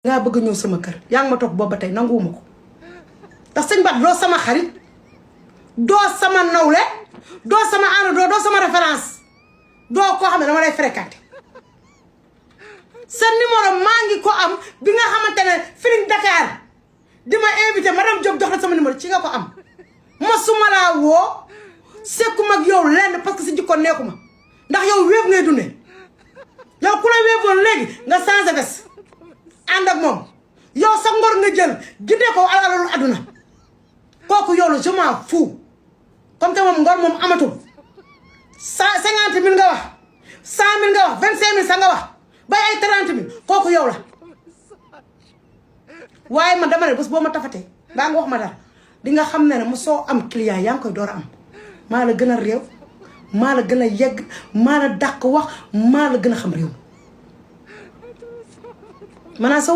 nga bëgg ñëw sama kër yaa ngi ma toog booba tey nanguwuma ko ndax sëñ Bat doo sama xarit doo sama nawle doo sama ànd doo sama référence doo koo xam ne dama lay fréquenté sa numéro maa ngi ko am bi nga xamante ne Feeling Dakar di ma invité madame Diop jox la sama numéro ci nga ko am masuma laa woo sekkuma ak yow lenn parce que si jikko nekkuma ndax yow wéeb ngay dundee yow ku la wéeboon léegi nga changé bés ànd ak moom yow sa ngor nga jël gindee ko alalu àdduna kooku yow la je m'en fous comme te moom ngor moom amatul 50 000 nga wax 100 000 nga wax 25 000 sa nga wax bay ay 30 000 kooku yow la waaye man dama ne bés boo ma tafatee baa nga wax ma dara di nga xam ne mu soo am client yaa ngi koy door a am maa la gën a réew maa la gën a yegg maa la dàq wax maa la gën a xam réew maanaam soo